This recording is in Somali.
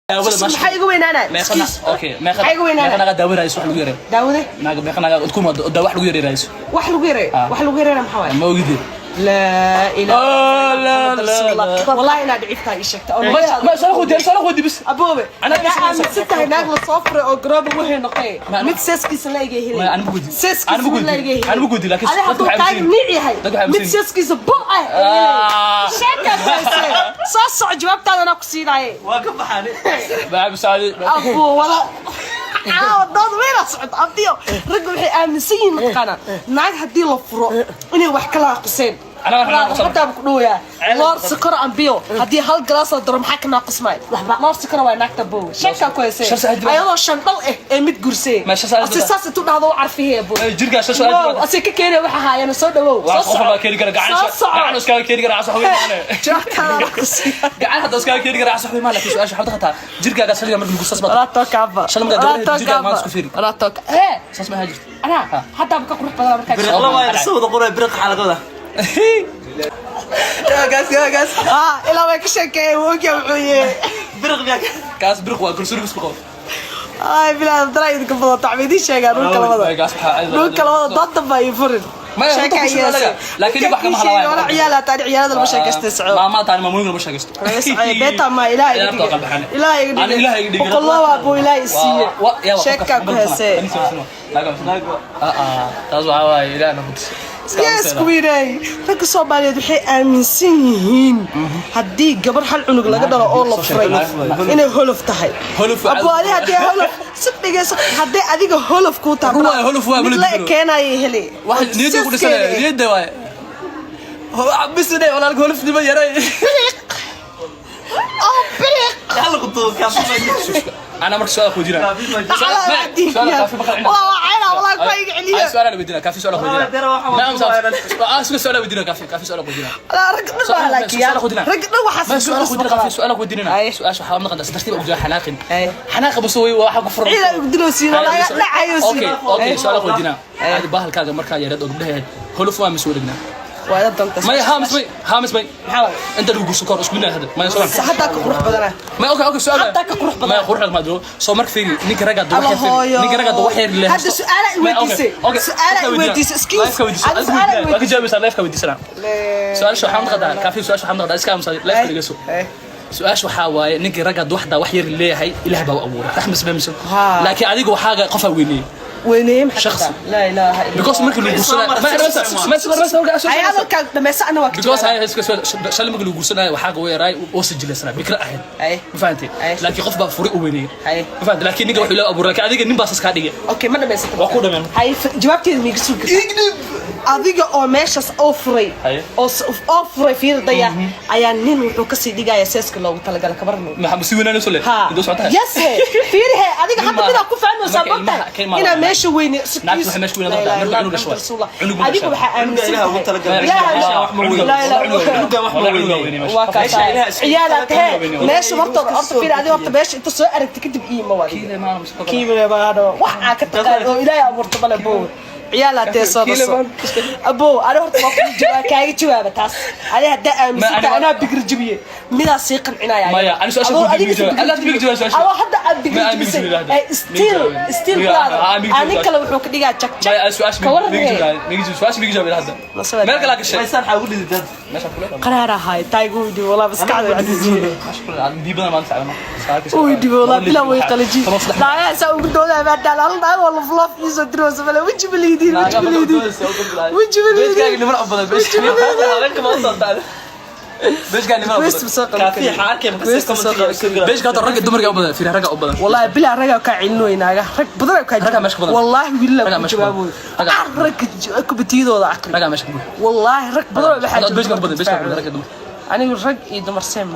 Daawada. Maxaa iga weynaanaya? Meeqa? Okay, meeqa? Maxaa iga weynaanaya? Meeqa naga daawanayso wax lagu yareeyo? Daawade. Naaga meeqa naga ku ma daa wax lagu yareerayso? Wax lagu yareeyo? Ah. Wax lagu yareeyo maxaa waaye? Ma ogide. Laa ilaaha. Oh, la, la, la. Wallahi inaad dhicibtaa ii sheegta oo ma soo khudi, soo khudi bis. Aboobe, Anaa hadaa aaminsan. aaminsan tahay naag la soo furay oo garooba waxay noqee mid seeskiisa la ega helay Ma, anima gudi. seeskiisa Anima mid la gudi. ega helay. Anima gudi, laakiin Adi dadka hadduu waxay kaaga aaminsan niic yahay, Dadka waxay mid aaminsan. seeskiisa bo ah ee Ah. helay. Sheekaa taase soo soco, jawaabtaada anaa ku siinaaye. Waa ka baxaane. Baa saadi. Abuu, wala caawa dood weynaa socota. Abdiyo, ragga waxay aaminsan yihiin, mataqaanaa, naag haddii la furo inay wax kala naaquseen. Anaga wax naaqusana. Hadaaba ku dhowayaa loor sokor. Ambiyo, haddii hal galaas la daro, maxaa ka naaqusmay? Loor sokor waa naagta bow. Sheekaa ku heysee. Shan saaxiib. Ayadoo shan dhal ah ee mid gursee Ma shan saaxiib. Ase saas intuu dhahdo u carfihee bow. Jirka shan saaxiib. Wow, ase ka keenaya waxa haayana. Soo dhawow, soo qof soco. baa keeni kara gacan. Soo soco. Gacan iskaga keeni kara, sax weyn maane. Jawaabtaada anaa ku siiya. Gacan hadda iskaga keeni kara, sax weyn maane, laakiin su'aasha waxaad qataa jirkaaga saliga marka lagu sasbado. Walaa tookaaba. Shalay markaa Walaa gabadha jirkaaga maanta tookaaba. isku fiiri. Walaa tooka ee. Saas ma ahaa jirto. Anaa haddaaba ka qurux badan markaa. Biriq la waayo, soo wada qoray biriq xaa laga wadaa. Gaas gaas. Ah, ilaa way ka sheekeeyeen, wuu ogyahay wuxuu yahay. Biriq miyaa? Kaas biriq waa kalsooni isku qabo. Ay, bilaa dara idinka badan tacba idiin sheegaa dhulka labada. Kaas waxaa Dhulka labada dood baa ii furin. Maya, runta ku sheeg anaga. Laakiin wax kama halawaayo. Wala ciyaal hataa ciyaarada lama sheekaystay, soco. Maama taani maamuun lama sheekaysto. Beeta ma ilaahay iga Ciyaarta waa dhigay. qalbaxane. Ilaahay iga Ani dhigay. Ilaahay iga dhigay. Boqoloo buu ilaahay siiye. Sheekaa ku heesee. Taas waxaa waaye ilaah na kutus. Yes, queenay. Ragga Soomaaliyeed waxay aaminsan yihiin haddii gabar hal cunug laga dhalo oo la furay inay holof tahay. Holof waa Abu, adi haddii holof si dhigayso, haddii adiga holof kuu tahay, Run waaye, holof waaye, mid wala la dilo. ekeenaya heli. Wax niyadda ku dhisan, niyadda waaye. Bisne walaalka holofnimo yaray. Oh, biriq. Hal qutu kaafi ma jirto. Ana marka su'aal ku weydiinaa. Waa wacayna walaa ku iga celiya. Su'aal weydiinaa, kaafi su'aal weydiinaa. Ma amsa ah su'aal weydiinaa, kaafi kaafi su'aal weydiinaa. Walaa rag dhan baa laakiya. Rag dhan waxaas. Ma su'aal weydiinaa, kaafi su'aal weydiinaa. Ay. Su'aasha waxaa maqan si tartiib u jawaab, xanaaqin. Ay. Xanaaqa bas way waxa ku furan. Ciida ugu dilowsiin walaa dhacayo. Okay, su'aal weydiinaa. Adi bahalkaaga markaa yareed oo gabdhaha holof waa masoo dhignaa. Waa ida danta. Maya, haa mis may, haa mis may. Maxaa waaye? Inta lagu guursan karo isku midna hadda maya soo. Haddaa ka qurux badana. Maya, okay, su'aal. Haddaa ka qurux badan. Maya, qurux ma diro soo marka fiiri ninka ragga Alla wax yar hooyo. ninka ragga wax yar leh. Hadda su'aala i weydiisay. Su'aala i weydiisay. Excuse. Hadda su'aala i waa ka weydiisay. jawaabaysaa, live ka weydiisanaa. Su'aasha waxaa maqadaa kaafi, su'aasha waxaa maqadaa iska aamusa, live ka dhegeyso. Su'aasha waxaa waaye ninkii ragga waxda wax yar leeyahay ilaah baa u abuuray raxmas ma. Ha. Laakiin adiga waxaaga qofaa weyneeyey. Weyneeye maxaa? Shakhsi. Qabtaa? Laa ilaaha illa. Because markii lagu guursanayo ma Hay, hadalkaa dhamaysa, ana waa ka because jawaabaa. hay iska shalay markii lagu guursanayo waxaaga weeraay oo sijilaysanaa bikra ahayd. Ay. Ma fahantay? Ay. Laakiin qof baa furay u weyneeyey. Ay. Ma fahantay? Laakiin ninka wuxuu ilaahay abuuray, laakiin adiga nin baa sas kaa dhigay. Okay, ma dhamaysata? Waa ku dhameen. Hay, jawaabteeda miiga sugi kartaa? Adiga oo meeshaas oo furay Haye. oo furay fiirdaya ayaa nin wuxuu kasii dhigaya seeska loogu talagalay kabarno. Maxaa si weynaanayso le Ha. intoo socotahay? Yes, he fiiri he, adiga Nin hadda maaha. midaa ku fahmaysaa. Marka ilmaha- Mogtahay ka ilmaha inaa la- meesha weyne. Naagtu waxay meesha weyne doontaa, marka cunug dhasho waay. Cunug ma Adiga dhashaa. waxaa aaminsan Ilaaha ugu tahay talagalay. Ilaaha- Wax ma weyne. Laa ilaaha illa. Cunugan wax ma weyne. Waa kaas. Meesha Ilaaha isku Ciyaala talagalay. tahee meesha hortooda horta fiiri, adiga horta meesha inta soo aragti kadib iima wadi kiimile baa wax aa ka taqaan oo ilaahay abuurta male bow. Ciyaala tee soo dhaso abow. Ani horta waa kuu jawaab, kaaga jawaaba taas. Ani haddaa aaminsan tahay anaa bigir jabiye midaa sii qancinaya. Maya, ani su'aasha Adoo ku adiga bigir jawaab. bigir Alla bigir jawaab su'aasha. Adoo hadda aad bigir Ma, aan bigir jabisay. jawaab hadda. Ee, still Bigir still jawaab. brother. Ah, bigir Aa, nin jawaab. kale wuxuu ka dhigaa jak jak. Ka waran hee. Nasabad. Meel kale gashay. Maysaan xaa ugu dhidid. Meesha kule. Qaraar ahaay taagu idhi walaa maskaxda cadijiye. Meesha kule biyo badan maanta tacbana. Uu idhi walaa bilaa way qalajin naagaha saa ugu doodaya baa daal hal naag oo laflaf iisoo diroosa male weji baliidiin, weji baliidiin, weji baliidiin. Niman badan Haweenka ma u soo taada. Beeshka niman Quest badan. soo qaban Kaafi karin. xaa arkay Quest soo qaban karin. Beeshka hadda ragga dumarka u badan, fiiri ragga u badan. Wallahi bilaa ragga kaa celin wey naaga rag badan kaa Raggaa meesha ku badan. Wallahi wiilaa Raggaa ku meesha ku badan. jawaabooy. Raggaa. Ar ragga kubatiyadooda aqri. Ragga meesha ku badan. Wallahi rag badan oo waxaa Beeshka badan, beeshka badan ragga dumar. Anigu rag iyo dumar same.